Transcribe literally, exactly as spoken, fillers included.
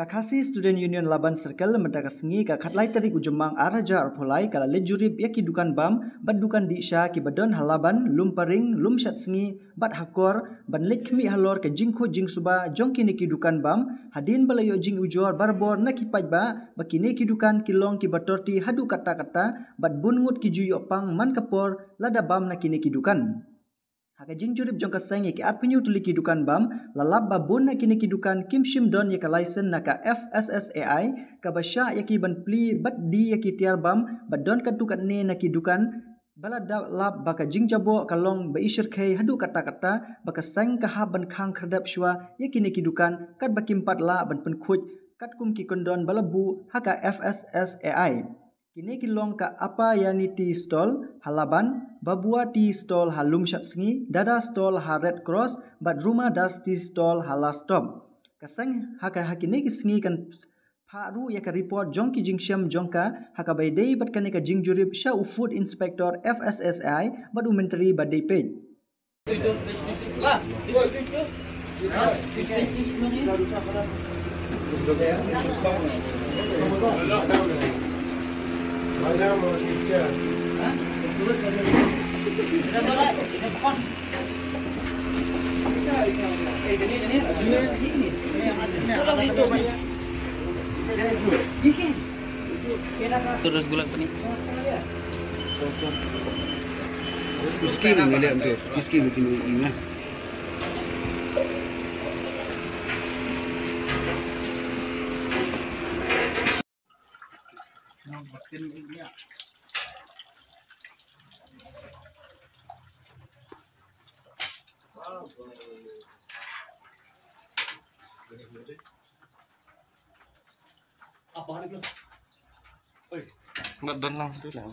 Ka Khasi Student Union Laban Circle mynta ka sngi ka khatlai tarik u Jymmang ar hajar arphew lai ka la leit jurip ïa ki dukan bam bad dukan dih sha kiba don ha Laban, Lumparing, Lumshadsngi bad Hakor ban leit khmih halor ka jingkhuid jingsuba jong kine ki dukan bam hadien ba la ïoh jingujor barabor na ki paidbah ba kine ki dukan ki long kiba torti haduh katta katta bad bun ngut ki ju ïoh pang man ka por lada bam na kine ki dukan. Ha ka jingjurip jong ka seng ïa ki arphew hynñiew tylli ki dukan bam, la lap ba bun na kine ki dukan kim shym don ïa ka license na ka F S S A I, kaba shah ïa ki ban plie bad die ïa ki tiar bam, bad don katto katne na ki dukan ba la da lap ba ka jingjaboh ka long ba i shyrkhei haduh katta katta, ba ka seng ka hap ban khang khyrdep shuwa ïa kine ki dukan katba kim pat lah ban pynkhuid katkum ki kyndon ba la buh ha ka F S S A I. Kine ki long ka Apayani Tea Stall ha Laban, Babua Tea Stall ha Lumshadsngi, Dada Stall ha Red Cross bad Ruma Das Tea Stall ha Last Stop. Ka seng ha ka, ha kine ki sngi kan phah ruh ïa ka report jong ki jingshem jong ka ha kaba ïadei bad kane ka jingjurip sha u Food Inspector F S S A I bad u Myntri ba dei peit. Terus gulak ni. Skin ni lihat tu, skin ni ni. Ngat don lang tu lah.